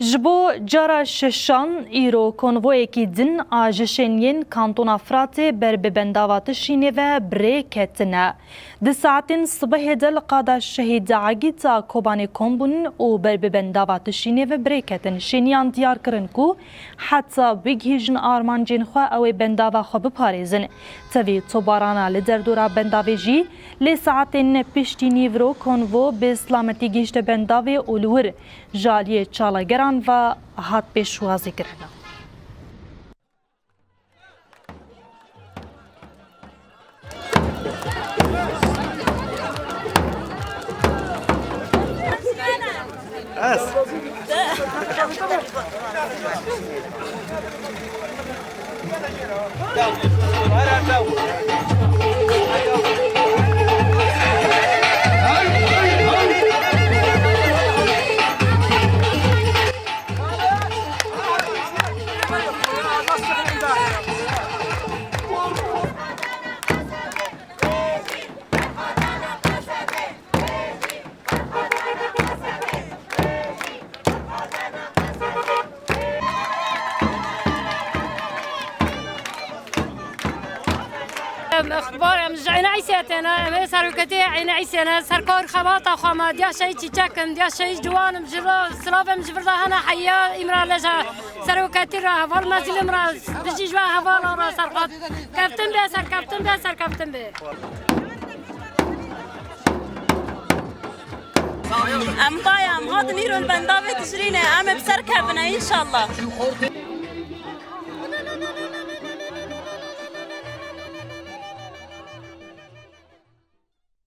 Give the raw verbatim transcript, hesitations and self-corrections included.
Ji bo cara şeşan, îro konvoyekî din a jişên yên kantona Firatê ber bi bendava Tişrînê ve bi rê ketine. Di saetên sibehê de li qada Şehîd Agîta Kobanê kom bûn û ber bi bendava Tişrînê ve bi rê ketin. Şêniyan diyar kirin ku heta bigihîjin armancên xwe, ew ê bendava xwe biparêzin. Tevî tobarana li derdora bendavê jî lê saetên piştî nîvro konvo bi silametî gihîşte bendavê û li wir ji aliyê çalageran ve hat pêşwazîkirin. Ez. Em exbar, em ji Eyne Îsê têne, em ê seroketê Eyne Îsê ne, serkar xebata xwe me, diya şehîd çîçek im, diya şehîd ciwan im, ji vir silav im ji vir de hene heya Îmralê ji seroketî re heval mezîlim re, bijî ji we hevala re serqat. Keftin be, serkeftin be, serkeftin be. Em taya, em hatin îro li bendavê Tişrînê, em ê bi ser kevine, înşallah.